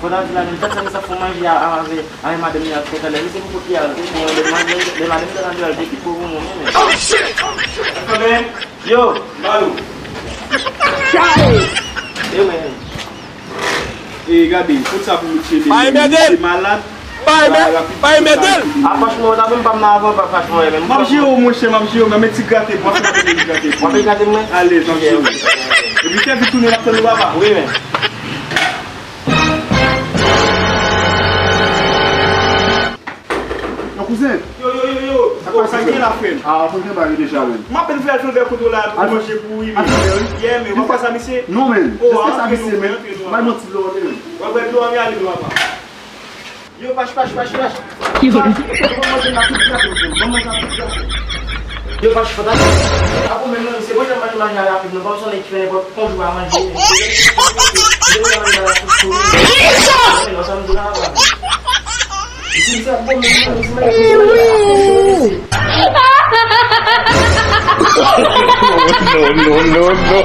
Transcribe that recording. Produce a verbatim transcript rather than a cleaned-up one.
Fò ta di la menm, tèt sa, sa fò manje a, a, avè, avè madanm li a fè talè. Li se pou kote a, li bon, lè madanm, lè madanm ta nan dwèl, te pi bon pou mwen, men. Yo! Yo, men. E gade, kot sa pou misye de, misye malad. Bay men, bay men del. A franchman, w ta vin pa m nan avan, pa franchman, men. M ap jere w, monchè, m ap jere w, men ti grate, m ap fè ti grate. W ap grate mwen? Alèz, m ap jere w. Epi fè vit tounen, l ap tann ou, papa. Wi, men. Yo, kouzen. Yo, yo, yo, yo. Sa k pase, frè m? Sa k gen la, frè m? A, ou konn gen bagay deja, men. M apèn fè al fè yon vè kote w la, pou manje pou ou, wi, men. Yeah, men, w ap fè sa, misye? Non, men. Jis fè sa, misye, men. Bay mwen ti dlo, men. W ap bwè dlo a, men ale dlo a pa. Yo, pach, pach, pach, pach. Yo, ban m manje m la tout grate, frè m. Ban m manje m la tout grate. Yo, pach, fò ta. A bon, men, men, se bon, jan manje, manje a rapid, non. Ban m son nèg ki fè nenpòt yon jou a manje. Yo, manje a rapid, frè m. Yo, sa m di la, pa. Isi, sa bon, men, men, isi, men, isi, men, isi. No, no, no, no.